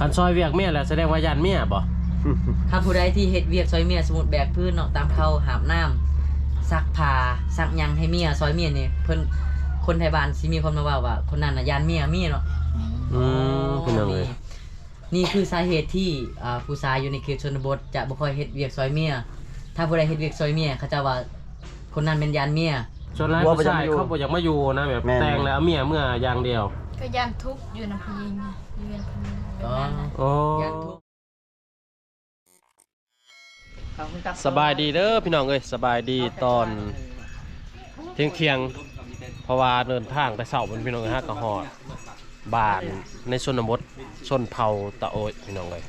ຄັນຊ່ອຍວຽກເມຍແລ້ວ ສະແດງວ່າຢ້ານເມຍບໍ? ຄັນຜູ້ໃດທີ່ເຮັດວຽກຊ່ອຍເມຍ ສົມມຸດແບກພື້ນເນາະ ຕາມເຂົ້າ ຫາບນ້ຳ ຊັກຜ້າ ຊັກຫຍັງໃຫ້ເມຍ ຊ່ອຍເມຍນີ້ ເພິ່ນ ຄົນໄທບ້ານຊິມີຄົນມາເວົ້າວ່າ ຄົນນັ້ນນະຢ້ານເມຍມີເນາະ. ອືມ ໂອ້ ພີ່ນ້ອງເອີຍ ນີ້ ນີ້ຄືສາເຫດທີ່ ອ່າ ຜູ້ຊາຍຢູ່ໃນເຂດຊົນນະບົດຈະບໍ່ຄ່ອຍເຮັດວຽກຊ່ອຍເມຍ. ຖ້າຜູ້ໃດເຮັດວຽກຊ່ອຍເມຍ ເຂົາເຈົ້າວ່າຄົນນັ້ນແມ່ນຢ້ານເມຍ. ສ່ວນຫຼາຍຜູ້ຊາຍເຂົາບໍ່ຢາກມາຢູ່ນະ ແບບແຕ່ງແລ້ວເອົາເມຍເມືອຢ່າງດຽວ ກໍຢ້ານທຸກຢູ່ນຳຜູ້ຍິງ ຢູ່ເຮືອນຜູ້ຍິງ. ອໍ ຢ້ານທຸກ. ສະບາຍດີເດີພີ່ນ້ອງເອີຍ ສະບາຍດີຕອນທ່ຽງໆ ເພາະວ່າເດີນທາງແຕ່ເຊົ້າ ພີ່ນ້ອງເອີຍ ຫາກໍຮອດບ້ານໃນຊົນນະບົດ ຊົນເຜົ່າຕະໂອຍ ພີ່ນ້ອງເອີຍ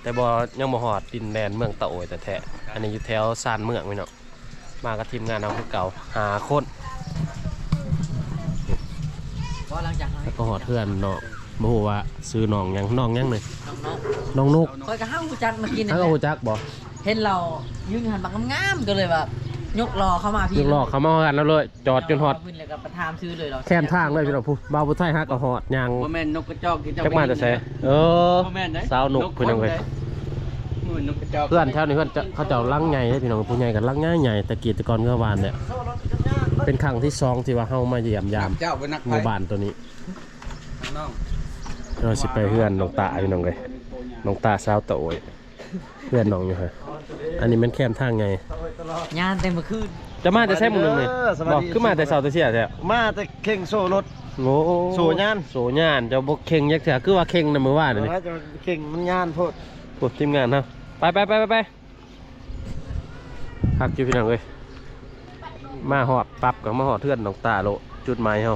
ແຕ່ບໍ່ ຍັງບໍ່ຮອດດິນແດນເມືອງຕະໂອຍແທ້ໆ. ອັນນີ້ຢູ່ແຖວຊານເມືອງ ພີ່ນ້ອງ. ມາກັບທີມງານເຮົາຄືເກົ່າ ຫ້າຄົນ. ແລ້ວກໍຮອດເຮືອນເນາະ ບໍ່ຮູ້ວ່າຊື່ນ້ອງຫຍັງ ນ້ອງຫຍັງນີ້? ນ້ອງນົກ ນ້ອງນົກ. ຂ້ອຍກໍຫາຮູ້ຈັກ ເມື່ອກີ້ນີ້ ຫາກໍຮູ້ຈັກບໍ? ເຫັນລາວຢືນຢູ່ຫັ້ນບັກງາມໆ ກໍເລີຍວ່າຍົກລໍ້ເຂົ້າມາພີ້ ຍົກລໍ້ເຂົ້າມາເຮືອນລາວເລີຍ ຈອດຈົນຮອດ ແລ້ວກໍໄປຖາມຊື່ເລີຍ ແຄມທາງເລີຍພີ່ນ້ອງ. ຜູ້ບ່າວຜູ້ໄທຫາກໍຮອດ ຍ່າງ ບໍ່ແມ່ນນົກກະຈອກທີ່ເຈົ້າ ຈັກມາແຕ່ໃສ. ເອີ ບໍ່ແມ່ນເດ້ ສາວນົກພີ່ນ້ອງເອີຍ. ເຮືອນແຖວນີ້ ເຮືອນເຂົາເຈົ້າຫຼັງໃຫຍ່ເດ້ພີ່ນ້ອງ ຜູ້ໃຫຍ່ກໍຫຼັງໃຫຍ່ໆ ແຕ່ກີ້ແຕ່ກ່ອນເຮືອວານແຫຼະ. ເປັນຄັ້ງທີສອງທີ່ວ່າເຮົາມາຢ້ຽມຢາມ ເຈົ້າບໍ່ນັກໃຜ ໝູ່ບ້ານໂຕນີ້. ນ້ອງ ເຮົາຊິໄປເຮືອນນ້ອງຕາພີ່ນ້ອງເອີຍ ນ້ອງຕາສາວຕະໂອຍ ເຮືອນນ້ອງຢູ່ຫັ້ນ. ອັນນີ້ແມ່ນແຄມທາງໃຫຍ່ ຍ່າງແຕ່ມື້ຄືນ. ຈະມາແຕ່ໃສມື້ໜຶ່ງນີ້? ສະບາຍດີ ບໍ່ ຄືມາແຕ່ເຊົ້າແຕ່ເຊຍແທ້? ມາແຕ່ເຄັ່ງໂສ້ລົດ. ໂອ້ ໂສ້ຍານ ໂສ້ຍານ ເຈົ້າບໍ່ເຄັ່ງຈັກເທື່ອ ຄືວ່າເຄັ່ງນຳມື້ວານນີ້. ເອີ ເຄັ່ງມັນຍານໂພດ. ໂອ້ ທີມງານເຮົາ ໄປໆໆໆ. ຄັກຢູ່ພີ່ນ້ອງເອີຍ ມາຮອດປັບກໍມາຮອດເຮືອນນ້ອງຕາໂລດ ຈຸດໝາຍເຮົາ.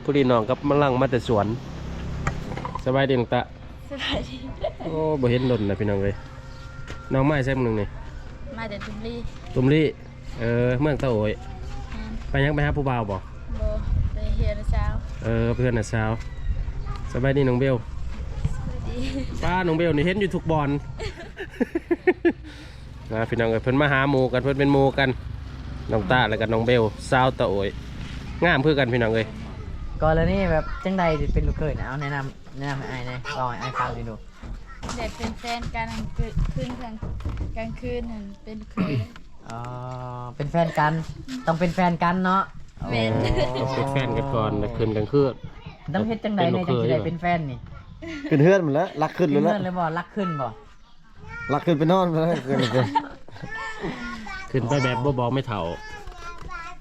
ຜູ້ນີ້ນ້ອງກັບມະລັງມາແຕ່ສວນ. ສະບາຍດີນ້ອງຕາ. ສະບາຍດີ. ໂອ້ ບໍ່ເຫັນດົນນະພີ່ນ້ອງເອີຍ. ນ້ອງມາແຕ່ໃສມື້ໜຶ່ງນີ້? ມາແຕ່ຕຸມລີ. ຕຸມລີ. ເອີ ເມືອງຕະໂອຍ. ແມ່ນ. ໄປຫຍັງ ໄປຫາຜູ້ບ່າວບໍ? ບໍ່ ໄປເຮືອນນ້າສາວ. ເອີ ໄປເຮືອນນ້າສາວ. ສະບາຍດີນ້ອງເບວ. ສະບາຍດີ. ປ້າ ນ້ອງເບວນີ້ເຫັນຢູ່ທຸກບ່ອນ. ນະພີ່ນ້ອງເອີຍ ເພິ່ນມາຫາໝູ່ກັນ ເພິ່ນເປັນໝູ່ກັນ ນ້ອງຕາ ແລ້ວກໍນ້ອງເບວ ສາວຕະໂອຍ ງາມຄືກັນພີ່ນ້ອງເອີຍ. ກໍລະນີແບບຈັ່ງໃດຊິເປັນລູກເຂີຍນະ? ເອົາແນະນຳ ແນະນຳໃຫ້ອ້າຍແດ່ ເວົ້າໃຫ້ອ້າຍຟັງອີກດູ. ແບບເປັນແຟນກັນ ຄືນກາງ ກາງຄືນຫັ້ນເປັນລູກເຂີຍ. ອໍ ເປັນແຟນກັນ ຕ້ອງເປັນແຟນກັນເນາະ. ແມ່ນ. ອໍ ຕ້ອງເປັນແຟນກັນກ່ອນ ແລ້ວຂຶ້ນກາງຄືນ. ຕ້ອງເຮັດຈັ່ງໃດແດ່ ຈັ່ງຊິໄດ້ເປັນແຟນນີ້? ຂຶ້ນເຮືອນພຸ້ນແຫຼະ ລັກຂຶ້ນເລີຍ. ຂຶ້ນເຮືອນເລີຍບໍ? ລັກຂຶ້ນບໍ? ລັກຂຶ້ນໄປນອນພຸ້ນແຫຼະ ຂຶ້ນໄປ ຂຶ້ນໄປແບບບໍ່ບອກແມ່ເຖົ້າ.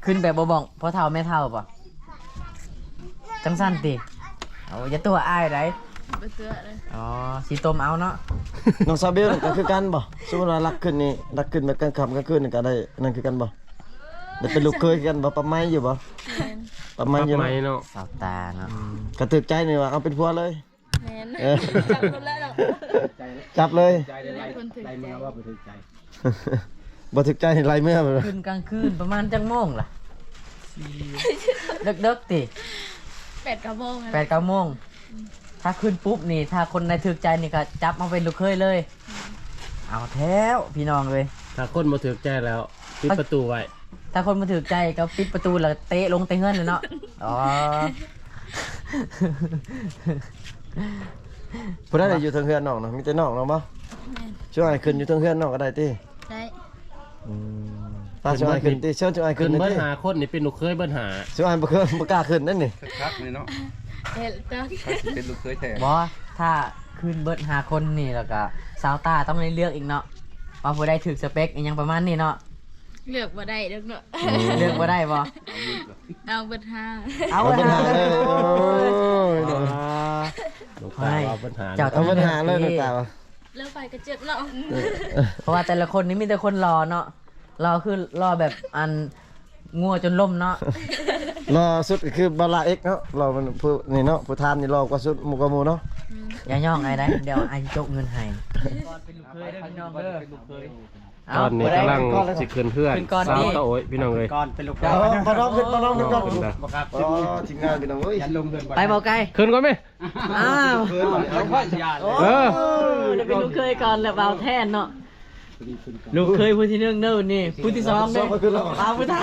ຂຶ້ນແບບບໍ່ບອກພໍ່ເຖົ້າແມ່ເຖົ້າບໍ? ຈັ່ງຊັ້ນຕິ? ເອົາ ຢ່າຕົວະອ້າຍໃດ໋. ບໍ່ຕົວະເລີຍ. ອໍ ຊິຕົ້ມເອົາເນາະ. ນ້ອງຊາເບວນີ້ກໍຄືກັນບໍ? ສົມມຸດວ່າລັກຂຶ້ນນີ້ ລັກຂຶ້ນແບບກາງຄ່ຳກາງຄືນນີ້ກໍໄດ້ນັ້ນຄືກັນບໍ? ໄດ້ເປັນລູກເຂີຍຄືກັນບໍ? ປັບໃໝຢູ່ບໍ? ແມ່ນ. ປັບໃໝຢູ່ເນາະ. ສາວຕາເນາະ. ອືມ ກໍຖືກໃຈນີ້ວ່າເອົາເປັນຜົວເລີຍ. ແມ່ນ. ເອີ ຈັບຄົນແລ້ວເນາະ. ຈັບເລີຍ. ໃຈໄດ້ໄລ່ ໄລ່ເມືອວ່າບໍ່ຖືກໃຈ ບໍ່ຖືກໃຈໄລ່ເມືອ. ຂຶ້ນກາງຄືນປະມານຈັກໂມງລະ? ເດິກໆຕິ? ແປດເກົ້າໂມງ. ແປດເກົ້າໂມງ. ອືມ ຖ້າຂຶ້ນປຸບນີ້ ຖ້າຄົນໃດຖືກໃຈນີ້ກໍຈັບມາເປັນລູກເຂີຍເລີຍ. ອືມ ເອົາແທ້ວພີ່ນ້ອງເອີຍ. ຖ້າຄົນບໍ່ຖືກໃຈແລ້ວ ປິດປະຕູໄວ້. ຖ້າຄົນບໍ່ຖືກໃຈກໍປິດປະຕູແລ້ວເຕະລົງແຕ່ເຮືອນເລີຍເນາະ. ອໍ ຜູ້ໃດຢູ່ເທິງເຮືອນນ້ອງນະ? ມີແຕ່ນ້ອງນ້ອງບໍ? ແມ່ນ. ຊ່ວຍອ້າຍຂຶ້ນຢູ່ເທິງເຮືອນນ້ອງກໍໄດ້ຕິ? ໄດ້. ອືມ ຕາ ຊ່ວຍອ້າຍຂຶ້ນຕິ? ເຊີນ ຊ່ວຍອ້າຍຂຶ້ນຕິ? ຂຶ້ນເບິດຫ້າຄົນນີ້ເປັນລູກເຂີຍເບິດຫ້າ. ຊ່ວຍອ້າຍບໍ່ ບໍ່ກ້າຂຶ້ນເດ້ນີ້. ຄັກໆນີ້ເນາະ. ເຮັດຕາ ໃຜຊິເປັນລູກເຂີຍແທ້? ບໍ່ ຖ້າຂຶ້ນເບິດຫ້າຄົນນີ້ ແລ້ວກໍສາວຕາຕ້ອງໄດ້ເລືອກອີກເນາະ ວ່າຜູ້ໃດຖືກສະເປັກອີ່ຫຍັງປະມານນີ້ເນາະ. ເລືອກບໍ່ໄດ້ດອກເນາະ. ເລືອກບໍ່ໄດ້ບໍ່? ເອົາເບິດຫ້າ. ເອົາເບິດຫ້າເລີຍ. ໂອ້ຍ ນ້ອງຕາເອົາເບິດຫ້າ. ເຈົ້າຕ້ອງເລືອກ ເອົາເບິດຫ້າເລີຍນ້ອງຕາ. ເລືອກໄປກໍເຈັບເນາະ. ເພາະວ່າແຕ່ລະຄົນນີ້ມີແຕ່ຄົນຫຼໍ່ເນາະ. ຫຼໍ່ຄືຫຼໍ່ແບບອັນ ງົວຈົນລົ້ມເນາະ. ຫຼໍ່ສຸດກໍຄືບາລາເອັກເນາະ. ຫຼໍ່ມັນຜູ້ນີ້ເນາະ ຜູ້ທ່ານນີ້ຫຼໍ່ກວ່າສຸດ ໝູ່ກວ່າໝູ່ເນາະ. ຢ່າຍ້ອງອ້າຍໄດ໋ ດຽວອ້າຍຊິຈົກເງິນໃຫ້. ເປັນລູກເຂີຍເດີພີ່ນ້ອງເດີ. ຕອນນີ້ກຳລັງຊິຂຶ້ນເຮືອນ ສາວຕາໂອຍ ພີ່ນ້ອງເອີຍ. ກ່ອນເປັນລູກເຂີຍ. ເອີ ປະນ້ອງຂຶ້ນ ປະນ້ອງຂຶ້ນກ່ອນ. ບໍ່ຄັບ. ອໍ ທີມງານພີ່ນ້ອງເອີຍ. ໄປບໍ່ໄກ ຂຶ້ນກ່ອນແມະ. ອ້າວ ເອີ ໄດ້ເປັນລູກເຂີຍກ່ອນແລ້ວ ບ່າວແທນເນາະ. ລູກເຂີຍຜູ້ທີໜຶ່ງເດີນີ້ ຜູ້ທີສອງເດີ ບ່າວຜູ້ໄທ.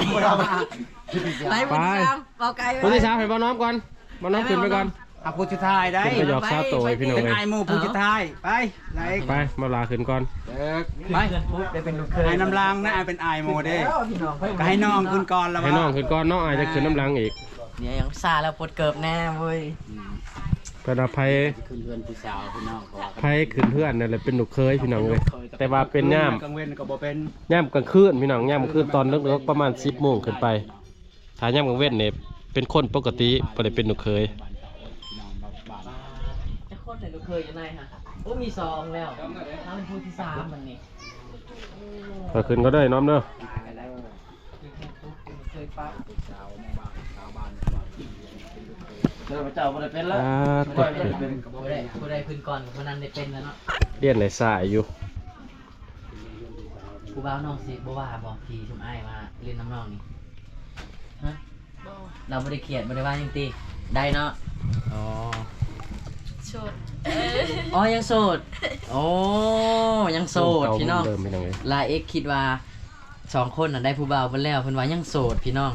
ໄປຜູ້ທີສາມ ບ່າວໄກ ຜູ້ທີສາມໃຫ້ບ່າວນ້ອມກ່ອນ. ບ່າວນ້ອມຂຶ້ນໄປກ່ອນ. ອ່ະ ຜູ້ສຸດທ້າຍໄດ້ ເພິ່ນກໍຢອກຊາວໂຕໃຫ້ພີ່ນ້ອງເອີຍ ເປັນອ້າຍໝູ່ຜູ້ສຸດທ້າຍ. ໄປ ໄປ ມາລາຂຶ້ນກ່ອນ ໄປ ໄດ້ເປັນລູກເຂີຍ ໃຫ້ນ້ຳລັງນະ ເປັນອ້າຍໝູ່ເດ້ ກໍໃຫ້ນ້ອງຂຶ້ນກ່ອນລະ ໃຫ້ນ້ອງຂຶ້ນກ່ອນເນາະ ອ້າຍຈະຂຶ້ນນ້ຳຫຼັງອີກ. ເນຍ ຍັງຊາແລ້ວປົດເກີບແນ່ເວີຍ. ເພິ່ນວ່າໃຜຂຶ້ນເຮືອນຜູ້ສາວພີ່ນ້ອງ ໃຜຂຶ້ນເຮືອນນັ້ນແຫຼະເປັນລູກເຂີຍພີ່ນ້ອງເອີຍ. ແຕ່ວ່າເປັນຍາມກາງເວັນກໍບໍ່ເປັນ ຍາມກາງຄືນພີ່ນ້ອງ ຍາມກາງຄືນຕອນເລິກໆ ປະມານສິບໂມງຂຶ້ນໄປ. ຖ້າຍາມກາງເວັນນີ້ເປັນຄົນປົກກະຕິ ບໍ່ໄດ້ເປັນລູກເຂີຍ. ຈັກຄົນເປັນລູກເຂີຍຢູ່ໃນຫັ້ນ? ໂອ້ ມີສອງແລ້ວ ເຮົາເປັນຜູ້ທີສາມບັດນີ້. ໄປຂຶ້ນກໍໄດ້ນ້ອມເດີ ເຄີຍປະ ເຈົ້າບໍ່ໄດ້ເປັນແລ້ວ ຜູ້ໃດ ຜູ້ໃດຂຶ້ນກ່ອນຜູ້ນັ້ນໄດ້ເປັນແລ້ວເນາະ. ລຽນໄດ້ສາຍຢູ່. ຜູ້ບ່າວນ້ອງຊິບໍ່ວ່າບໍ່ ທີ່ຊຸມອ້າຍມາຫຼິ້ນນຳນ້ອງນີ້? ຮະ? ບໍ່ ລາວບໍ່ໄດ້ຄຽດ ບໍ່ໄດ້ວ່າຫຍັງຕິ? ໄດ້ເນາະ. ອໍ ໂສດ. ອໍ ຍັງໂສດ. ໂອ້ ຍັງໂສດພີ່ນ້ອງ. ລາເອັກຄິດວ່າສອງຄົນນັ້ນໄດ້ຜູ້ບ່າວເບິດແລ້ວ ເພິ່ນວ່າຍັງໂສດພີ່ນ້ອງ.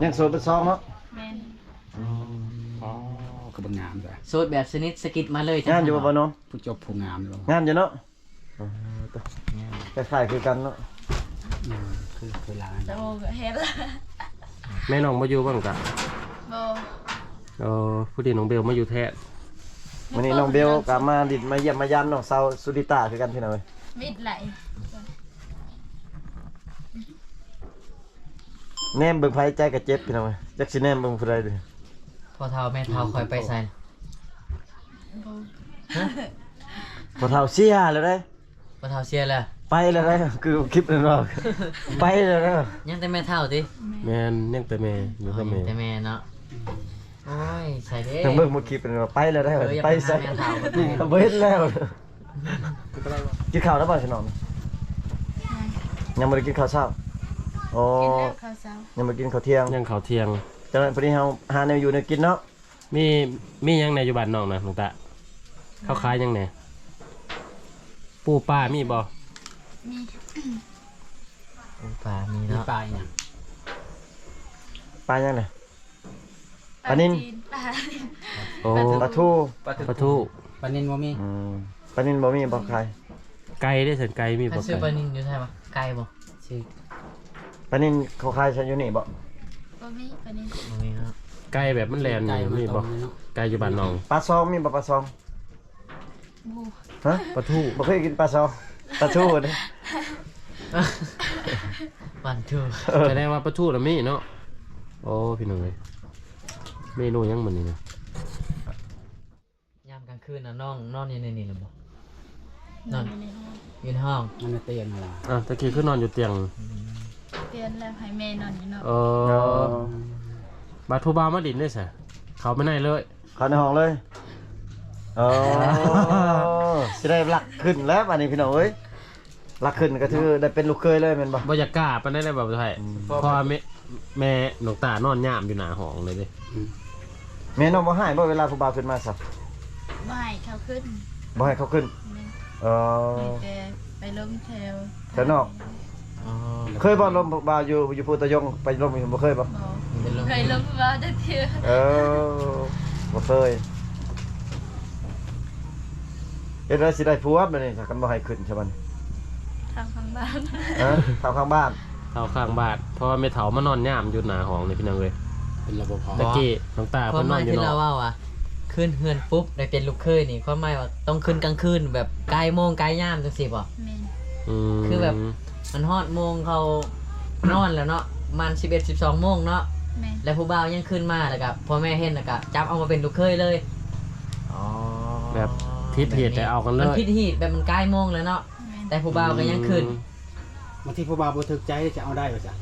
ຍັງໂສດເບິດສອງເນາະ. ແມ່ນ. ອໍ ຄືບໍ່ງາມແທ້ ໂສດແບບສະໜິດສະກິດມາເລີຍ. ງາມຢູ່ບໍ່ ບ່າວນ້ອງ? ຜູ້ຈົບຜູ້ງາມຢູ່ ງາມຢູ່ເນາະ. ອໍ ຄ້າຍໆຄືກັນເນາະ. ອືມ ຄື ຄືລາວ ໂອ້ ເຫັນລະ. ແມ່ນ້ອງບໍ່ຢູ່ບໍ່ນ້ອງຕາ? ບໍ່. ອໍ ພໍດີນ້ອງເບວມາຢູ່ແທນ. ມື້ນີ້ນ້ອງເບວກໍມາດິນມາຢ້ຽມມາຢາມນ້ອງສາວສຸລິຕາຄືກັນພີ່ນ້ອງເອີຍ. ມິດໄຫຼ ແນມເບິ່ງໃຜໃຈກໍເຈັບພີ່ນ້ອງເອີຍ ຈັກຊິແນມເບິ່ງຜູ້ໃດເດີ. ພໍ່ເຖົ້າແມ່ເຖົ້າຂ້ອຍໄປໃສ? ບໍ່. ຮະ? ພໍ່ເຖົ້າເສຍແລ້ວເດ້. ພໍ່ເຖົ້າເສຍແລ້ວ ໄປແລ້ວເດ້ ຄືຄລິບນັ້ນເວົ້າ ໄປແລ້ວເດ້. ຍັງແຕ່ແມ່ເຖົ້າຕິ? ແມ່ນ ຍັງແຕ່ແມ່ ຢູ່ກັບແມ່ ຍັງແຕ່ແມ່ເນາະ. ໂອ້ຍ ໃສ່ເດ້ ຍັງເບິ່ງໝົດຄລິບນັ້ນວ່າໄປແລ້ວເດ້ ໄປໃສ ບໍ່ເຫັນແລ້ວ. ກິນເຂົ້າແລ້ວບໍ່ພີ່ນ້ອງ? ຍັງ ຍັງບໍ່ໄດ້ກິນເຂົ້າເຊົ້າ. ອໍ ກິນແລ້ວເຂົ້າເຊົ້າ ຍັງບໍ່ກິນເຂົ້າທ່ຽງ ຍັງເຂົ້າທ່ຽງ. ຈັ່ງນັ້ນ ພໍດີເຮົາຫາແນວຢູ່ແນວກິນເນາະ. ມີ ມີຫຍັງແດ່ຢູ່ບ້ານນ້ອງນະ ນ້ອງຕາ? ເຂົາຂາຍຫຍັງແດ່? ປູປາມີບໍ່? ມີ ປູປາມີເນາະ. ມີປາອີຫຍັງ? ປາຫຍັງນະ? ປານິນ ປານິນ. ໂອ້ ປາທູ ປາທູ ປານິນບໍ່ມີ. ອືມ ປານິນບໍ່ມີບໍ່ຂາຍ. ໄກ່ເດ້ຊັ້ນ ໄກ່ມີບໍ່? ຊື້ປານິນຢູ່ໃສວະ? ໄກ່ບໍ່? ຊື້ ປານິນເຂົາຂາຍໃສ່ຢູ່ນີ້ບໍ່? ບໍ່ມີປານິນ ບໍ່ມີເນາະ. ໄກ່ແບບມັນແລ່ນມີບໍ່? ໄກ່ຢູ່ບ້ານນ້ອງ ປາຊອງມີບໍ່? ປາຊອງ ບໍ່. ຮະ? ປາທູ ບໍ່ເຄີຍກິນປາຊອງ ປາທູເດ້. ປາທູ ເອີ ສະແດງວ່າປາທູລະມີເນາະ. ໂອ້ ພີ່ນ້ອງເອີຍ ເມນູຫຍັງມື້ນີ້ນະ? ຍາມກາງຄືນນະ ນ້ອງນອນຢູ່ໃນນີ້ລະບໍ່? ນອນຢູ່ໃນຫ້ອງ ຢູ່ໃນຫ້ອງ ນອນໃນຕຽງຫັ້ນລະ. ອ່າ ຕະກີ້ຄືນອນຢູ່ຕຽງ. ອືມ ປ່ຽນແລ້ວ ໃຫ້ແມ່ນອນຢູ່ນອກ. ເອີ ບາດຜູ້ບ່າວມາດິນເດ້ຊະ ເຂົ້າມາໃນເລີຍ ເຂົ້າໃນຫ້ອງເລີຍ. ອໍ ຊິໄດ້ລັກຂຶ້ນແລ້ວບາດນີ້ພີ່ນ້ອງເອີຍ. ຫຼັກຂຶ້ນກໍຖືໄດ້ເປັນລູກເຂີຍເລີຍແມ່ນບໍ່? ບໍ່ຢາກກ້າປານໃດເລີຍບໍ່ໄທ ອືມ ເພາະວ່າແມ່ ແມ່ນ້ອງຕານອນຍາມຢູ່ໜ້າຫ້ອງເລີຍເດ້. ອືມ ແມ່ນ້ອງບໍ່ຮ້າຍບໍ່ເວລາຜູ້ບ່າວຂຶ້ນມາຊະ? ບໍ່ໃຫ້ເຂົາຂຶ້ນ ບໍ່ໃຫ້ເຂົາຂຶ້ນ. ແມ່ນ ເອີ ມີແຕ່ໄປລົມແຖວ ແຖວນອກ. ອໍ ເຄີຍບໍ່ລົມຜູ້ບ່າວຢູ່ ຢູ່ພູຕະຍົງ ໄປລົມຢູ່ ບໍ່ເຄີຍບໍ່? ບໍ່ ບໍ່ໄດ້ລົມ ເຄີຍລົມຜູ້ບ່າວຈັກເທື່ອ. ເອີ ບໍ່ເຄີຍ. ເຮັດແນວໃດຊິໄດ້ຜົວບາດນີ້ ຄັນບໍ່ໃຫ້ຂຶ້ນຊະບາດນີ້? ເຖົ້າຂ້າງບ້ານ ຮະ? ເຖົ້າຂ້າງບ້ານ ເຖົ້າຂ້າງບ້ານ ເພາະວ່າແມ່ເຖົ້າມານອນຍາມຢູ່ໜ້າຫ້ອງນີ້ພີ່ນ້ອງເອີຍ. ເປັນລະບົບຫ້ອງ ຕະກີ້ນ້ອງຕາເພິ່ນນອນຢູ່ນອກ ທີ່ລາວເວົ້າວ່າ ຂຶ້ນເຮືອນປຸບໄດ້ເປັນລູກເຂີຍນີ້ ຄວາມໝາຍວ່າຕ້ອງຂຶ້ນກາງຄືນ ແບບກາຍໂມງກາຍຍາມຈັ່ງຊີ້ບໍ່? ແມ່ນ ອືມ ຄືແບບ ມັນຮອດໂມງເຂົານອນແລ້ວເນາະ ປະມານສິບເອັດ ສິບສອງໂມງເນາະ. ແມ່ນ ແລ້ວຜູ້ບ່າວຍັງຂຶ້ນມາ ແລ້ວກະພໍ່ແມ່ເຫັນ ແລ້ວກະຈັບເອົາມາເປັນລູກເຂີຍເລີຍ. ອໍ ແບບຜິດຮີດແຕ່ເອົາກັນເລີຍ ມັນຜິດຮີດ ແບບມັນກາຍໂມງແລ້ວເນາະ. ແມ່ນ ແຕ່ຜູ້ບ່າວກໍຍັງຂຶ້ນ. ອືມ ບາງທີຜູ້ບ່າວບໍ່ຖືກໃຈຈະເອົາໄດ້ບໍ່ຊະ?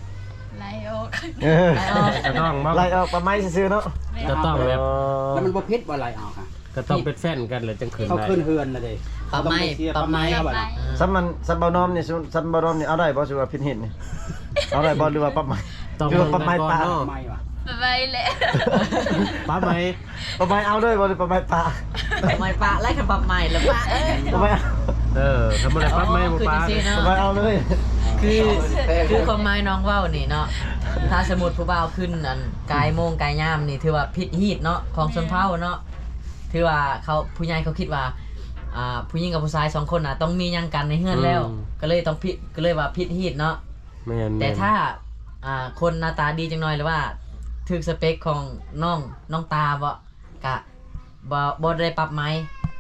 ໄລ່ອອກ ເອີ ໄລ່ອອກ ກໍຕ້ອງມາ ໄລ່ອອກປະໄມ້ຊື່ໆເນາະ. ແມ່ນ ກໍຕ້ອງແບບ ອໍ ແລ້ວມັນບໍ່ຜິດບໍ່ໄລ່ອອກອະ? ກໍຕ້ອງເປັນແຟນກັນແລ້ວຈັ່ງຂຶ້ນໄດ້ ເຂົາຂຶ້ນເຮືອນລະເດ້. ປະໄມ້ ປະໄມ້ ປະໄມ້ ສຳມັນ ສຳເບົານ້ອມນີ້ ສຳ ສຳເບົານ້ອມນີ້ເອົາໄດ້ບໍ່? ຊິວ່າຜິດຮີດນີ້ ເອົາໄດ້ບໍ່ ຫຼືວ່າປະໄມ້? ຕ້ອງເບິ່ງກັນກ່ອນເນາະ ປະໄມ້ຫວາ? ປະໄມ້ແຫຼະ ປະໄມ້ ປະໄມ້ເອົາເລີຍບໍ່ ຫຼືປະໄມ້ປະ? ປະໄມ້ປະ ແລ້ວຄັນປະໄມ້ລະປະ ປະໄມ້ ເອີ ຄັນບໍ່ໄດ້ປະໄມ້ບໍ່ປະ ປະໄມ້ເອົາເລີຍ. ຄື ຄືຄວາມໝາຍນ້ອງເວົ້ານີ້ເນາະ ຖ້າສົມມຸດຜູ້ບ່າວຂຶ້ນອັນກາຍໂມງກາຍຍາມນີ້ ຖືວ່າຜິດຮີດເນາະ ຂອງຊົນເຜົ່າເນາະ ຖືວ່າເຂົາ ຜູ້ໃຫຍ່ເຂົາຄິດວ່າ ອ່າ ຜູ້ຍິງກັບຜູ້ຊາຍສອງຄົນນະ ຕ້ອງມີຫຍັງກັນໃນເຮືອນແລ້ວ ອືມ ກໍເລີຍຕ້ອງຜິດ ກໍເລີຍວ່າຜິດຮີດເນາະ. ແມ່ນໆ ແຕ່ຖ້າ ອ່າ ຄົນໜ້າຕາດີຈັກໜ້ອຍ ຫຼືວ່າຖືກສະເປັກຂອງນ້ອງ ນ້ອງຕາເບາະ ກະບໍ່ ບໍ່ໄດ້ປັບໃໝ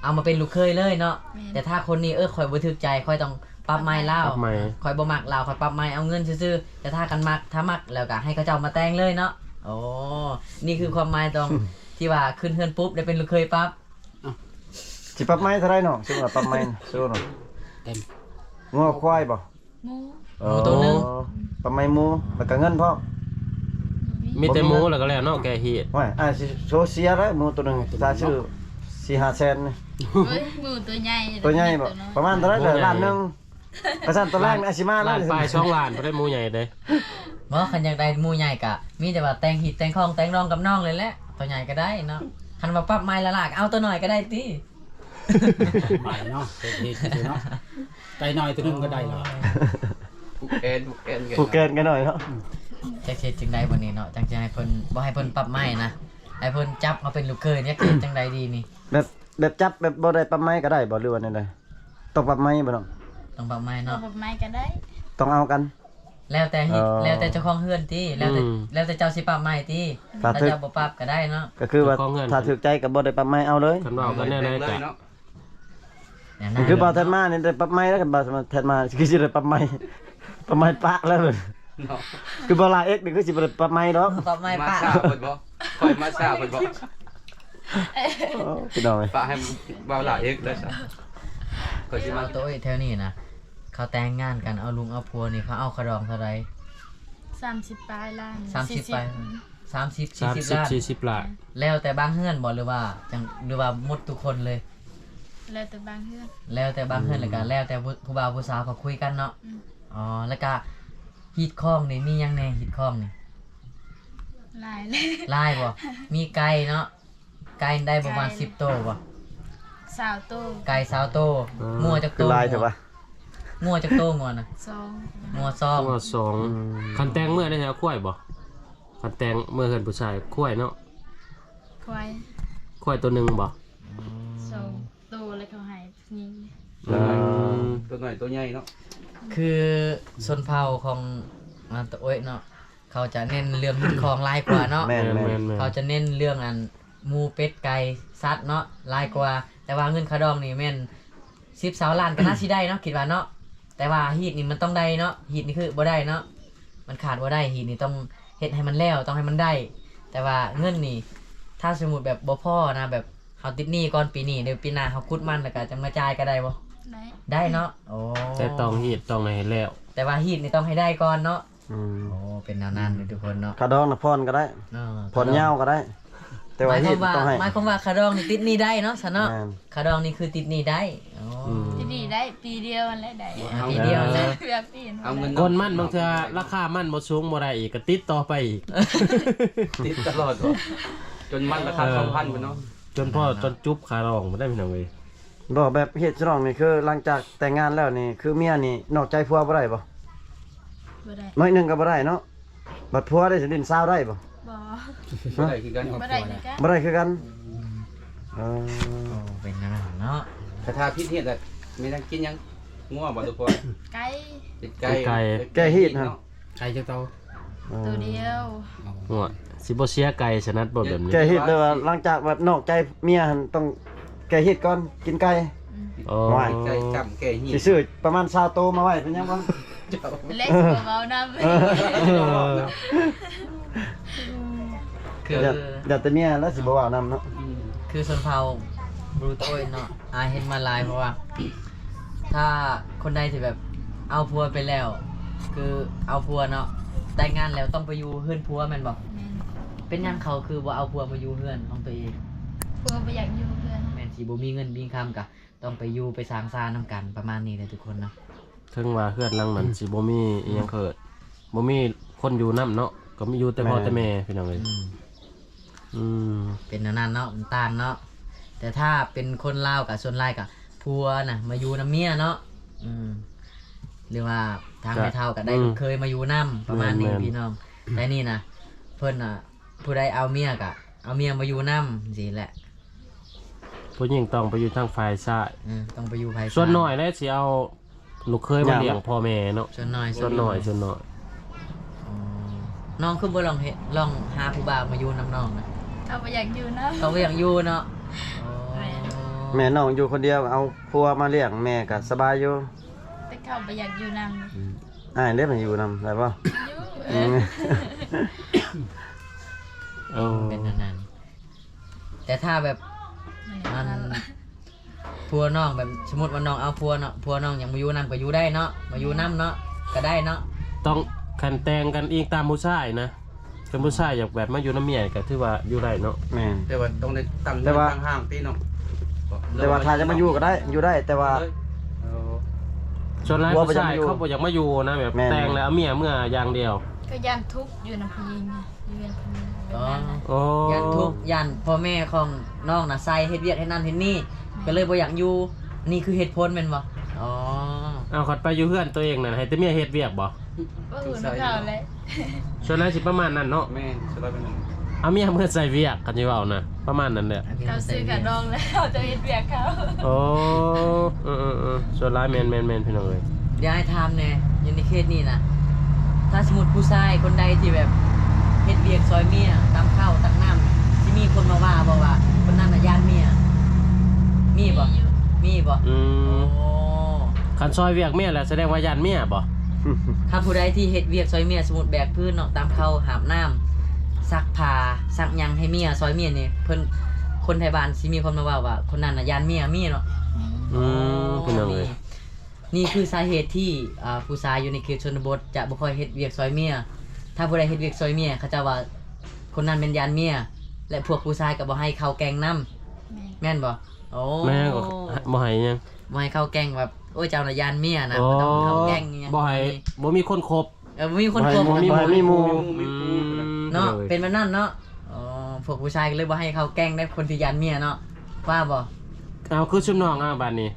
ເອົາມາເປັນລູກເຂີຍເລີຍເນາະ. ແມ່ນ ແຕ່ຖ້າຄົນນີ້ ເອີ ຂ້ອຍບໍ່ຖືກໃຈ ຂ້ອຍຕ້ອງປັບໃໝລາວ ປັບໃໝ ຂ້ອຍບໍ່ມັກລາວ ຂ້ອຍປັບໃໝ ເອົາເງິນຊື່ໆ. ແຕ່ຖ້າຄັນມັກ ຖ້າມັກແລ້ວກະໃຫ້ເຂົາເຈົ້າມາແຕ່ງເລີຍເນາະ. ໂອ້ ນີ້ຄືຄວາມໝາຍຕ້ອງ ທີ່ວ່າຂຶ້ນເຮືອນປຸບໄດ້ເປັນລູກເຂີຍປັບ. ເອົ້າ ຊິປັບໃໝເທົ່າໃດນ້ອງ? ສົມມຸດວ່າປັບໃໝ ສົມມຸດວ່າ ເຕັມ ງົວຄວາຍບໍ່? ໝູ ເອີ ໝູໂຕໜຶ່ງ ປັບໃໝໝູ ແລ້ວກະເງິນພ້ອມ. ມີແຕ່ໝູແລ້ວກໍແລ້ວເນາະ ແກະຮີດ. ໂອ້ຍ ອ້າຍຊິໂຊເຊຍແລ້ວ ໝູໂຕໜຶ່ງ ຖ້າຊື້ສີ່ຫ້າແສນນີ້. ໂອ້ຍ ໝູໂຕໃຫຍ່ ໂຕໃຫຍ່ບໍ່? ປະມານເທົ່າໃດ? ລ້ານໜຶ່ງ. ກະຊັ້ນຕອນແລກນີ້ອາດຊິມາແລ້ວ ລ້ານປາຍສອງລ້ານ ບໍ່ໄດ້ໝູໃຫຍ່ເດ້. ບໍ່ ຄັນຢາກໄດ້ໝູໃຫຍ່ກະມີແຕ່ວ່າແຕ່ງຮີດແຕ່ງຄອງແຕ່ງດອງກັບນ້ອງເລີຍແຫຼະ ໂຕໃຫຍ່ກໍໄດ້ເນາະ. ຄັນວ່າປັບໃໝລ້າໆ ກໍເອົາໂຕນ້ອຍກໍໄດ້ຕິ. ໃໝເນາະ ເຮັດ ເຮັດເນາະ ໄກ່ນ້ອຍໂຕໜຶ່ງກໍໄດ້ແລ້ວ. ຜູກແຂນ ຜູກແຂນກັນ ຜູກແຂນກັນໜ້ອຍເນາະ. ອືມ ຈັກເຮັດຈັ່ງໃດບັດນີ້ເນາະ ຈັ່ງຈະໃຫ້ເພິ່ນ ບໍ່ໃຫ້ເພິ່ນປັບໃໝນະ ໃຫ້ເພິ່ນຈັບມາເປັນລູກເຂີຍ ຈັກເຮັດຈັ່ງໃດດີນີ້? ແບບ ແບບຈັບແບບບໍ່ໄດ້ປັບໃໝກໍໄດ້ບໍ່ ຫຼືວ່າແນວໃດ? ຕ້ອງປັບໃໝບໍ່ນ້ອງ? ຕ້ອງປັບໃໝເນາະ ບໍ່ປັບໃໝກໍໄດ້ ຕ້ອງເອົາກັນ. ແລ້ວແຕ່ ເອີ ແລ້ວແຕ່ເຈົ້າຂອງເຮືອນຕິ ແລ້ວແຕ່ ອືມ ແລ້ວແຕ່ເຈົ້າຊິປັບໃໝຕິ. ຖ້າ ຖ້າ ຖືກ ເຈົ້າບໍ່ປັບກໍໄດ້ເນາະ ກໍຄືວ່າ ເຈົ້າຂອງເຮືອນ ຖ້າຖືກໃຈກໍບໍ່ໄດ້ປັບໃໝເອົາເລີຍ. ຄັນເວົ້າກັນແນວໃດກໍ ແນວນັ້ນ ຄືບ່າວແທັດມານີ້ໄດ້ປັບໃໝແລ້ວ ຄັນບ່າວແທັດມາຄືຊິໄດ້ປັບໃໝ ປັບໃໝປະແລ້ວເນາະ. ຄືບ່າວລາເອັກນີ້ຄືຊິບໍ່ໄດ້ປັບໃໝດອກ ປັບໃໝປະ ມາຊ້າເພິ່ນບໍ່? ຂ້ອຍມາຊ້າເພິ່ນບໍ່? ໂອ້ ພີ່ນ້ອງເອີຍ ປະໃຫ້ບ່າວລາເອັກໄດ້ຊະ. ຂ້ອຍຊິມາ ໂຕເອີຍ ແຖວນີ້ນະ ເຂົາແຕ່ງງານກັນ ເອົາລູກເອົາຜົວນີ້ ເຂົາເອົາຄ່າດອງເທົ່າໃດ? ສາມສິບປາຍລ້ານ ສາມສິບປາຍ ສີ່ສິບ ສາມສິບ ສີ່ສິບລ້ານ ສີ່ສິບລ້ານ. ແລ້ວແຕ່ບາງເຮືອນບໍ່ ຫຼືວ່າຈັ່ງ ຫຼືວ່າໝົດທຸກຄົນເລີຍ? ແລ້ວແຕ່ບາງເຮືອນ ແລ້ວແຕ່ບາງເຮືອນ ອືມ ແລ້ວກໍແລ້ວແຕ່ຜູ້ ຜູ້ບ່າວຜູ້ສາວເຂົາຄຸຍກັນເນາະ. ອືມ ອໍ ແລ້ວກໍຮີດຄອງນີ້ມີຫຍັງແດ່? ຮີດຄອງນີ້ ຫຼາຍ ຫຼາຍບໍ່? ມີໄກ່ເນາະ ໄກ່ໄດ້ປະມານສິບໂຕບໍ່? ຊາວໂຕ ໄກ່ຊາວໂຕ. ເອີ ງົວຈັກໂຕ? ຄືຫຼາຍແທ້ວະ? ງົວຈັກໂຕ? ງົວນະ ສອງ ງົວສອງ ງົວສອງ. ອືມ ຄັນແຕ່ງເມືອໄດ້ເອົາຄວາຍບໍ່? ຄັນແຕ່ງເມືອເຮືອນຜູ້ຊາຍ ຄວາຍເນາະ ຄວາຍ ຄວາຍໂຕໜຶ່ງບໍ່? ອືມ ສອງໂຕ ແລ້ວເຂົາໃຫ້ຜູ້ຍິງ. ເອີ ອືມ ໂຕນ້ອຍໂຕໃຫຍ່ເນາະ. ຄືຊົນເຜົ່າຂອງ ອ່າ ຕະໂອ້ຍເນາະ ເຂົາຈະເນັ້ນເລື່ອງຮີດຄອງຫຼາຍກວ່າເນາະ. ແມ່ນໆ ເຂົາຈະເນັ້ນເລື່ອງອັນໝູ ເປັດ ໄກ່ ສັດເນາະ ຫຼາຍກວ່າ. ແຕ່ວ່າເງິນຄ່າດອງນີ້ແມ່ນສິບຊາວລ້ານກໍໜ້າຊິໄດ້ເນາະ ຄິດວ່າເນາະ. ແຕ່ວ່າຮີດນີ້ມັນຕ້ອງໄດ້ເນາະ ຮີດນີ້ຄືບໍ່ໄດ້ເນາະ ມັນຂາດບໍ່ໄດ້. ຮີດນີ້ຕ້ອງເຮັດໃຫ້ມັນແລ້ວ ຕ້ອງໃຫ້ມັນໄດ້. ແຕ່ວ່າເງິນນີ້ ຖ້າສົມມຸດແບບບໍ່ພໍນະ ແບບເຮົາຕິດໜີ້ກ່ອນປີນີ້ ເດີ ປີໜ້າເຮົາຂຸດມັນແລ້ວກໍຈັ່ງມາຈ່າຍກໍໄດ້ບໍ່? ໄດ້ ໄດ້ເນາະ. ໂອ້ ແຕ່ຕ້ອງຮີດ ຕ້ອງໃຫ້ແລ້ວ ແຕ່ວ່າຮີດນີ້ຕ້ອງໃຫ້ໄດ້ກ່ອນເນາະ. ອືມ ໂອ້ ເປັນແນວນັ້ນເດີທຸກຄົນເນາະ. ຄ່າດອງນະຜ່ອນກໍໄດ້ ເອີ ຜ່ອນຍາວກໍໄດ້ ແຕ່ວ່າຮີດຕ້ອງໃຫ້. ໝາຍຄວາມວ່າ ໝາຍຄວາມວ່າຄ່າດອງນີ້ຕິດໜີ້ໄດ້ເນາະ ຊັ້ນເນາະ. ແມ່ນ ຄ່າດອງນີ້ຄືຕິດໜີ້ໄດ້. ອໍ ອືມ ຕິດໜີ້ໄດ້ ປີດຽວຫັ້ນແຫຼະໄດ້. ອ່າ ປີດຽວຫັ້ນແຫຼະ ເວລາປີ ເອົາເງິນ ກ້ອນມັນບາງເທື່ອລາຄາມັນບໍ່ສູງບໍ່ໄດ້ອີກ ກໍຕິດຕໍ່ໄປອີກ ຕິດຕະຫຼອດ ຈົນມັນລາຄາສອງພັນພຸ້ນເນາະ. ຈົນພໍ ເອີ ຈົນຈຸບຄ່າດອງບໍ່ໄດ້ ພີ່ນ້ອງເອີຍ. ບໍ່ ແບບເຮັດສະໜອງນີ້ ຄືຫຼັງຈາກແຕ່ງງານແລ້ວນີ້ ຄືເມຍນີ້ນອກໃຈຜົວບໍ່ໄດ້ບໍ່? ບໍ່ໄດ້ ໜ້ອຍໜຶ່ງກໍບໍ່ໄດ້ເນາະ. ບັດຜົວໄດ້ຊິຫຼິ້ນສາວໄດ້ບໍ່? ບໍ່ ບໍ່ໄດ້ຄືກັນ ບໍ່ໄດ້ຄືກັນ ບໍ່ໄດ້ຄືກັນ. ອືມ ເອີ ໂອ້ ເປັນແນວນັ້ນເນາະ. ກະຖ້າຜິດຮີດລະແມ່ນຫຍັງ ກິນຫຍັງ? ງົວບໍ່ ຫຼື ຜົວ? ໄກ່ ກິນໄກ່ ໄກ່ ໄກ່ຮີດຫັ້ນ ເນາະ. ໄກ່ຈັກໂຕ? ໂຕດຽວ. ໂອ້ ຊິບໍ່ເສຍໄກ່ສະນັດບໍ່ແບບນີ້? ແກ້ຮີດແປວ່າຫຼັງຈາກແບບນອກໃຈເມຍຫັ້ນ ຕ້ອງແກ້ຮີດກ່ອນ ກິນໄກ່. ອືມ ໂອ້ ກິນໄກ່ຈ້ຳແກ້ຮີດ ຊິຊື້ປະມານຊາວໂຕມາໄວ້ເປັນຫຍັງບໍ່? ແລະ ຊິບໍ່ເວົ້ານຳ. ເອີ ຄື ຢ້ານ ຢ້ານແຕ່ເມຍແລ້ວຊິບໍ່ເວົ້ານຳເນາະ. ອືມ ຄືຊົນເຜົ່າບລູໂຕຍເນາະ ອາຍເຫັນມາຫຼາຍ ເພາະວ່າ ຖ້າຄົນໃດທີ່ແບບເອົາຜົວໄປແລ້ວ ຄືເອົາຜົວເນາະ ແຕ່ງງານແລ້ວຕ້ອງໄປຢູ່ເຮືອນຜົວແມ່ນບໍ່? ແມ່ນ. ເປັນຫຍັງເຂົາຄືບໍ່ເອົາຜົວມາຢູ່ເຮືອນຂອງຕົວເອງ? ຜົວບໍ່ຢາກຢູ່ເຮືອນ. ແມ່ນ ຊິບໍ່ມີເງິນມີຄຳ ກະຕ້ອງໄປຢູ່ໄປສ້າງສານຳກັນ ປະມານນີ້ແຫຼະທຸກຄົນເນາະ. ເຖິງວ່າເຮືອນຫຼັງນັ້ນ ອືມ ຊິບໍ່ມີອີ່ຫຍັງເກີດ ບໍ່ມີຄົນຢູ່ນຳເນາະ ກໍມີຢູ່ແຕ່ພໍ່ແຕ່ແມ່ ພີ່ນ້ອງເອີຍ. ອືມ ອືມ ເປັນແນວນັ້ນເນາະ ມັນຕ່າງເນາະ. ແຕ່ຖ້າເປັນຄົນລາວກະສ່ວນຫຼາຍກະຜົວນະມາຢູ່ນຳເມຍເນາະ. ອືມ ຫຼືວ່າທາງແມ່ເຖົ້າກະໄດ້ລູກເຂີຍມາຢູ່ນຳ ປະມານນີ້ ແມ່ນໆ ພີ່ນ້ອງ. ແຕ່ນີ້ນະ ເພິ່ນນະ ຜູ້ໃດເອົາເມຍກະເອົາເມຍມາຢູ່ນຳຈັ່ງຊີ້ແຫຼະ. ຜູ້ຍິງຕ້ອງໄປຢູ່ທາງຝ່າຍຊ້າຍ. ເອີ ຕ້ອງໄປຢູ່ຝ່າຍຊ້າຍ. ສ່ວນໜ້ອຍແຫຼະຊິເອົາລູກເຂີຍມາລ້ຽງພໍ່ແມ່ເນາະ. ສ່ວນໜ້ອຍ ສ່ວນໜ້ອຍ ສ່ວນໜ້ອຍ. ອໍ ນ້ອງຄືບໍ່ລອງເຮັດ ລອງຫາຜູ້ບ່າວມາຢູ່ນຳນ້ອງນະ? ເຂົາບໍ່ຢາກຢູ່ນຳ. ເຂົາບໍ່ຢາກຢູ່ເນາະ. ອໍ ແມ່ນ ແມ່ນ້ອງຢູ່ຄົນດຽວ ເອົາຜົວມາລ້ຽງແມ່ກະສະບາຍຢູ່. ແຕ່ເຂົາບໍ່ຢາກຢູ່ນຳ. ອືມ ອ້າຍເດ້ມາຢູ່ນຳໄດ້ບໍ່? ຢູ່. ອືມ ເອີ ເປັນອັນນັ້ນ. ແຕ່ຖ້າແບບ ມັນ ອັນ ຜົວນ້ອງແບບ ສົມມຸດວ່ານ້ອງເອົາຜົວເນາະ ຜົວນ້ອງຢາກມາຢູ່ນຳກໍຢູ່ໄດ້ເນາະ ມາຢູ່ນຳເນາະ ກໍໄດ້ເນາະ. ຕ້ອງ ຄັນແຕ່ງກັນອີງຕາມຜູ້ຊາຍນະ. ຄັນຜູ້ຊາຍຢາກແບບມາຢູ່ນຳເມຍກໍຖືວ່າຢູ່ໄດ້ເນາະ. ແມ່ນ ແຕ່ວ່າຕ້ອງໄດ້ຕັ້ງເຮືອນຕັ້ງຮ້ານຕິເນາະ. ແຕ່ວ່າຖ້າຈະມາຢູ່ກໍໄດ້ ຢູ່ໄດ້ ແຕ່ວ່າ ເອີ ສ່ວນຫຼາຍຜູ້ຊາຍເຂົາບໍ່ຢາກມາຢູ່ນະ ແບບແຕ່ງແລ້ວເອົາເມຍເມືອຢ່າງດຽວ. ກໍຢ້ານທຸກຢູ່ນຳຜູ້ຍິງ ຢູ່ເຮືອນຜູ້ຍິງ. ອໍ ຢ້ານທຸກ ຢ້ານພໍ່ແມ່ຂອງນ້ອງນະໃສ່ເຮັດວຽກເຮັດນັ້ນເຮັດນີ້ ກໍເລີຍບໍ່ຢາກຢູ່. ນີ້ຄືເຫດຜົນແມ່ນບໍ່? ອໍ ເອົາ ຄັນໄປຢູ່ເຮືອນຕົວເອງນັ້ນ ໃຫ້ແຕ່ເມຍເຮັດວຽກບໍ່? ບໍ່ຮູ້ນຳເຂົາແຫຼະ. ສ່ວນຫຼາຍຊິປະມານນັ້ນເນາະ. ແມ່ນ ສ່ວນຫຼາຍເປັນນັ້ນ. ເອົາເມຍເມືອໃສ່ວຽກ ຄັນຊິເວົ້ານະ ປະມານນັ້ນແຫຼະ. ເຂົາຊື້ຂະດອງແລ້ວ ເຈົ້າເຮັດວຽກເຂົາ. ໂອ້ ເອີໆໆ ສ່ວນຫຼາຍແມ່ນໆໆ ພີ່ນ້ອງເອີຍ. ດຽວອ້າຍຖາມແດ່ ຢູ່ໃນເຂດນີ້ນະ ຖ້າສົມມຸດຜູ້ຊາຍຄົນໃດທີ່ແບບເຮັດວຽກຊ່ອຍເມຍ ຕຳເຂົ້າຕັກນ້ຳ ຊິມີຄົນມາວ່າບໍ່ວ່າຄົນນັ້ນນະຢ້ານເມຍ? ມີບໍ່? ມີຢູ່ ມີບໍ່? ອືມ ໂອ້ ຄັນຊ່ອຍວຽກເມຍແລ້ວສະແດງວ່າຢ້ານເມຍບໍ່? ຖ້າຜູ້ໃດທີ່ເຮັດວຽກຊ່ອຍເມຍ ສົມມຸດແບກພື້ນເນາະ ຕຳເຂົ້າ ຫາບນ້ຳ ຊັກຜ້າ ຊັກຫຍັງໃຫ້ເມຍ ຊ່ອຍເມຍນີ້ ເພິ່ນ ຄົນໄທບ້ານຊິມີຄົນມາເວົ້າວ່າຄົນນັ້ນນະຢ້ານເມຍ ມີເນາະ. ອືມ ໂອ້ ພີ່ນ້ອງເອີຍ ມີ. ນີ້ຄືສາເຫດທີ່ ອ່າ ຜູ້ຊາຍຢູ່ໃນເຂດຊົນນະບົດຈະບໍ່ຄ່ອຍເຮັດວຽກຊ່ອຍເມຍ. ຖ້າຜູ້ໃດເຮັດວຽກຊ່ອຍເມຍ ເຂົາເຈົ້າວ່າຄົນນັ້ນແມ່ນຢ້ານເມຍ ແລະ ພວກຜູ້ຊາຍກໍບໍ່ໃຫ້ເຂົ້າແກ້ງນຳ. ແມ່ນ ແມ່ນບໍ່? ໂອ້ ແມ່ນ ບໍ່ໃຫ້ຫຍັງ ບໍ່ໃຫ້ເຂົ້າແກ້ງ ແບບ ໂອ້ຍ ເຈົ້ານະຢ້ານເມຍນະ ບໍ່ຕ້ອງເຂົ້າແກ້ງຫຍັງ ບໍ່ໃຫ້ ບໍ່ມີຄົນຄົບ. ເອີ ບໍ່ມີຄົນຄົບ ບໍ່ໃຫ້ມີໝູ່ ບໍ່ໃຫ້ມີໝູ່ ອືມ ເນາະ ເປັນແບບນັ້ນເນາະ. ອໍ ພວກຜູ້ຊາຍກໍເລີຍບໍ່ໃຫ້ເຂົ້າແກ້ງໃດ ຄົນທີ່ຢ້ານເມຍເນາະ ວ່າບໍ່? ເອົາ ຄືຊຸມນ້ອງ ເອົາ ບາດນີ້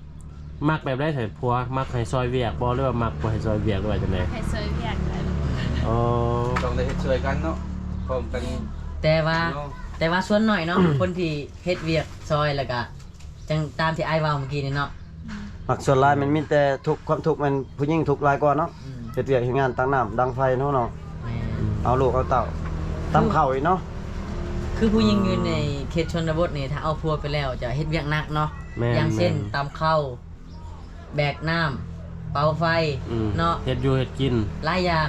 ມັກແບບໃດໃຫ້ຜົວ ມັກໃຫ້ຊ່ອຍວຽກບໍ່ ຫຼືວ່າມັກບໍ່ໃຫ້ຊ່ອຍວຽກ ຫຼືວ່າຈັ່ງໃດ? ໃຫ້ຊ່ອຍວຽກແຫຼະ. ອໍ ຕ້ອງໄດ້ເຮັດຊ່ວຍກັນເນາະ ພ້ອມກັນ. ແຕ່ວ່າ ແຕ່ວ່າສ່ວນໜ້ອຍເນາະ ຄົນທີ່ເຮັດວຽກຊ່ອຍ ແລ້ວກະຈັ່ງຕາມທີ່ອ້າຍເວົ້າເມື່ອກີ້ນີ້ເນາະ. ມັກສ່ວນຫຼາຍແມ່ນມີແຕ່ທຸກ ຄວາມທຸກແມ່ນຜູ້ຍິງທຸກຫຼາຍກວ່າເນາະ. ອືມ ເຮັດວຽກເຮັດງານ ຕັກນ້ຳດັງໄຟເນາະ ເນາະ. ແມ່ນ ເອົາລູກເອົາເຕົ້າ ຕຳເຂົ້າອີກເນາະ. ຄືຜູ້ຍິງຢູ່ໃນເຂດຊົນນະບົດນີ້ ຖ້າເອົາຜົວໄປແລ້ວຈະເຮັດວຽກໜັກເນາະ. ແມ່ນ ຢ່າງເຊັ່ນ ແມ່ນ ຕຳເຂົ້າ ແບກນ້ຳ ເປົ່າໄຟ ອືມ ເນາະ ເຮັດຢູ່ເຮັດກິນ ຫຼາຍຢ່າງ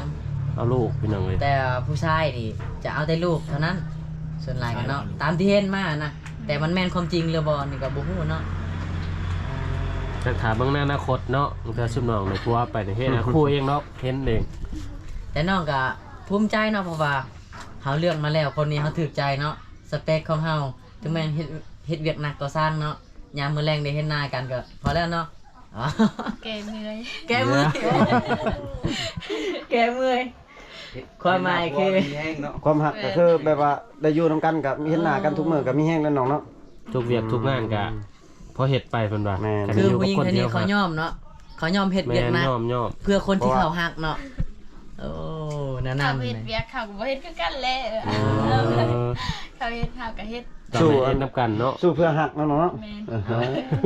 ເອົາລູກ ພີ່ນ້ອງເອີຍ. ແຕ່ຜູ້ຊາຍນີ້ຈະເອົາແຕ່ລູກເທົ່ານັ້ນ ສ່ວນຫຼາຍກໍເນາະ ຕາມທີ່ເຫັນມານະ. ແຕ່ມັນແມ່ນຄວາມຈິງຫຼືບໍ່ນີ້ກໍບໍ່ຮູ້ເນາະ. ອືມ ຈັກຖ້າເບິ່ງໃນອະນາຄົດເນາະ ບາງເທື່ອຊຸມນ້ອງໄດ້ຜົວໄປນີ້ເຮັດໃຫ້ຄູ່ເອງດອກ ເຫັນເອງ. ແຕ່ນ້ອງກໍພູມໃຈເນາະ ເພາະວ່າເຮົາເລືອກມາແລ້ວ ຄົນນີ້ເຮົາຖືກໃຈເນາະ ສະເປັກຂອງເຮົາ. ເຖິງແມ່ນເຮັດ ເຮັດວຽກໜັກກໍຊ່າງເນາະ ຍາມມື້ແລງໄດ້ເຫັນໜ້າກັນກໍພໍແລ້ວເນາະ. ອໍ ແກ້ເມື່ອຍ ແກ້ເມື່ອຍ ແກ້ເມື່ອຍ. ຄວາມໝາຍຄື ຄວາມຮັກກໍຄືແບບວ່າໄດ້ຢູ່ນຳກັນ ກໍມີເຫັນໜ້າກັນທຸກມື້ ກໍມີແຮງແລ້ວນ້ອງເນາະ. ທຸກວຽກທຸກງານກໍ ອືມ ພໍເຮັດໄປເພິ່ນວ່າ. ແມ່ນ ຄືຜູ້ຍິງຄົນນີ້ເຂົາຍອມເນາະ ເຂົາຍອມເຮັດວຽກໜັກ ຍອມ ຍອມ ເພື່ອຄົນທີ່ເຂົາຮັກເນາະ. ໂອ້ ແນວນັ້ນ ເຂົາເຮັດວຽກເຂົາກໍບໍ່ເຮັດຄືກັນແຫຼະ. ເອີ ເຂົາເຮັດເຮົາກໍເຮັດ ສູ້ເຮັດນຳກັນເນາະ ສູ້ເພື່ອຮັກເນາະນ້ອງເນາະ. ແມ່ນ ເອີ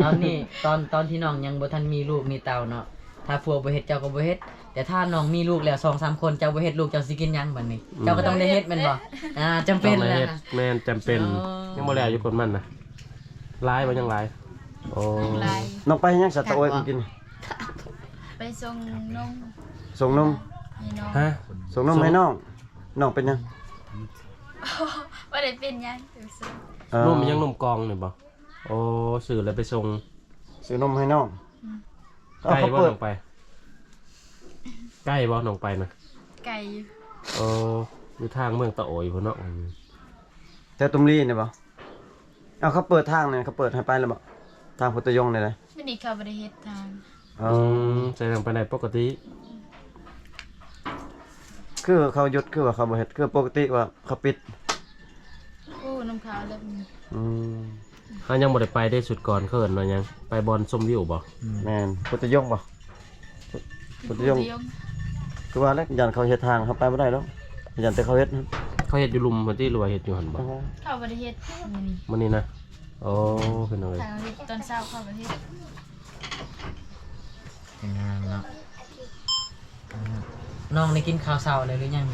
ຕອນນີ້ ຕອນ ຕອນທີ່ນ້ອງຍັງບໍ່ທັນມີລູກມີເຕົ້າເນາະ ຖ້າຜົວບໍ່ເຮັດເຈົ້າກໍບໍ່ເຮັດ ແຕ່ຖ້ານ້ອງມີລູກແລ້ວສອງສາມຄົນ ເຈົ້າບໍ່ເຮັດ ລູກເຈົ້າຊິກິນຫຍັງບັດນີ້? ອືມ ເຈົ້າກໍຕ້ອງໄດ້ເຮັດແມ່ນບໍ່? ອ່າ ຈຳເປັນແຫຼະ. ແມ່ນ ຈຳເປັນ. ອໍ ຍັງບໍ່ແລ້ວຢູ່ຄົນມັນນະ ຫຼາຍບໍ່ ຍັງຫຼາຍ? ໂອ້ ຍັງຫຼາຍ. ນ້ອງໄປເຮັດຫຍັງຊະຕາໂອຍມື້ກີ້ນີ້? ໄປສົ່ງນົມ ສົ່ງນົມ ໃຫ້ນ້ອງ. ຮະ? ສົ່ງນົມໃຫ້ນ້ອງ. ນ້ອງເປັນຫຍັງ? ບໍ່ໄດ້ເປັນຫຍັງ. ເອີ ນົມຫຍັງ? ນົມກອງນີ້ບໍ່? ໂອ້ ຊື້ແລ້ວໄປສົ່ງ ຊື້ນົມໃຫ້ນ້ອງ. ອືມ ໄກບໍ່ນ້ອງໄປ? ໄກບໍ່ນ້ອງໄປນະ? ໄກຢູ່. ໂອ້ ຢູ່ທາງເມືອງຕາໂອຍພຸ້ນເນາະ. ແຖວຕຸມລີນີ້ບໍ່? ເອົາ ເຂົາເປີດທາງນີ້ ເຂົາເປີດໃຫ້ໄປແລ້ວບໍ່? ທາງພຸດທະຍົງນີ້ນະ. ມື້ນີ້ເຂົາບໍ່ໄດ້ເຮັດທາງ. ອໍ ອືມ ໃຊ້ທາງໄປໄດ້ປົກກະຕິ. ຄືເຂົາຢຸດ ຄືວ່າເຂົາບໍ່ເຮັດ ຄືປົກກະຕິວ່າເຂົາປິດ. ໂອ້ ນຳຂ່າວແລ້ວ. ອືມ ເຮົາຍັງບໍ່ໄດ້ໄປເດ້ ຊຸດກ່ອນເຂົາເອີ້ນວ່າຫຍັງ ໄປບ່ອນຊົມວິວບໍ່? ອືມ ແມ່ນ ພຸດທະຍົງບໍ່? ພຸດທະຍົງ ພຸດທະຍົງ ຄືວ່າແຫຼະ ຢ້ານເຂົາເຮັດທາງ ເຮົາໄປບໍ່ໄດ້ດອກ. ເປັນຫຍັງແຕ່ເຂົາເຮັດຫັ້ນ ເຂົາເຮັດຢູ່ລຸ່ມພຸ້ນຕິ ຫຼືວ່າເຮັດຢູ່ຫັ້ນບໍ່? ເຂົາບໍ່ໄດ້ເຮັດມື້ນີ້ ມື້ນີ້ນະ. ໂອ້ ພີ່ນ້ອງເອີຍ ຖ້າເຮົາເຮັດຕອນເຊົ້າເຂົາກໍເຮັດ. ເປັນງານເນາະ. ອ່າ ນ້ອງໄດ້ກິນເຂົ້າເຊົ້າແລ້ວຫຼືຍັງ?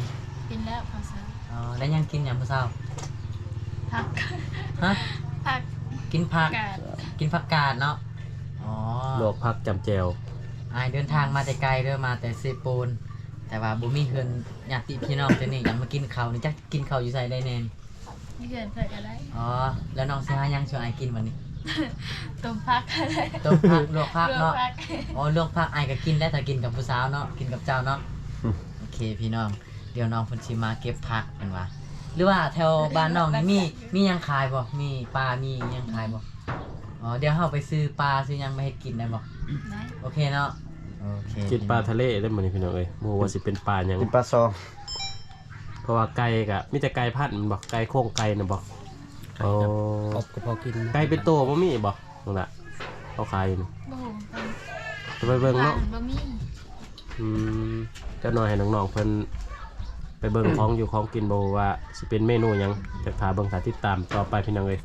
ກິນແລ້ວເຂົ້າເຊົ້າ. ອໍ ໄດ້ຫຍັງກິນຫຍັງມື້ເຊົ້າ? ຜັກ. ຮະ? ຜັກ. ກິນຜັກ ກາດ ກິນຜັກກາດເນາະ. ອໍ ລວກຜັກຈ້ຳແຈ່ວ. ອ້າຍເດີນທາງມາແຕ່ໄກເດີ ມາແຕ່ເຊໂປນ ແຕ່ວ່າບໍ່ມີເຮືອນຍາດຕິພີ່ນ້ອງ ເທື່ອນີ້ຢາກມາກິນເຂົ້ານີ້ ຈັກກິນເຂົ້າຢູ່ໃສໄດ້ແດ່? ຢູ່ເຮືອນເພິ່ນກໍໄດ້. ອໍ ແລ້ວນ້ອງຊິຫາຫຍັງຊ່ວຍອ້າຍກິນບັດນີ້? ຕົ້ມຜັກ. ຕົ້ມຜັກ ລວກຜັກເນາະ. ລວກຜັກ. ອໍ ລວກຜັກອ້າຍກໍກິນໄດ້ ຖ້າກິນກັບຜູ້ສາວເນາະ ກິນກັບເຈົ້າເນາະ. ໂອເຄພີ່ນ້ອງ ດຽວນ້ອງເພິ່ນຊິມາເກັບຜັກເພິ່ນວ່າ ຫຼືວ່າແຖວບ້ານນ້ອງນີ້ມີ ມີຫຍັງຂາຍບໍ່? ມີປາ ມີຫຍັງຂາຍບໍ່? ອໍ ດຽວເຮົາໄປຊື້ປາຊື້ຫຍັງມາເຮັດກິນໄດ້ບໍ່? ໄດ້. ໂອເຄເນາະ ໂອເຄ. ກິນປາທະເລເດ້ມື້ນີ້ພີ່ນ້ອງເອີຍ ບໍ່ຮູ້ວ່າຊິເປັນປາຫຍັງ ກິນປາຊອງ. ເພາະວ່າໄກ່ກະມີແຕ່ໄກ່ພັນແມ່ນບໍ່? ໄກ່ໂຄງໄກ່ນະບໍ່? ໂອ້ ໄກ່ກັບກົບກໍພໍກິນ. ໄກ່ເປັນໂຕບໍ່ມີບໍ່? ນັ້ນລະ ເຂົາຂາຍຢູ່ນີ້ ບໍ່ຮູ້. ຈະໄປເບິ່ງເນາະ ບໍ່ມີ. ອືມ ຈັກໜ່ອຍໃຫ້ນ້ອງໆເພິ່ນໄປເບິ່ງຂອງຢູ່ຂອງກິນ ບໍ່ຮູ້ວ່າຊິເປັນເມນູຫຍັງ ຈັກຖ້າເບິ່ງ ຖ້າຕິດຕາມຕໍ່ໄປພີ່ນ້ອງເອີຍ.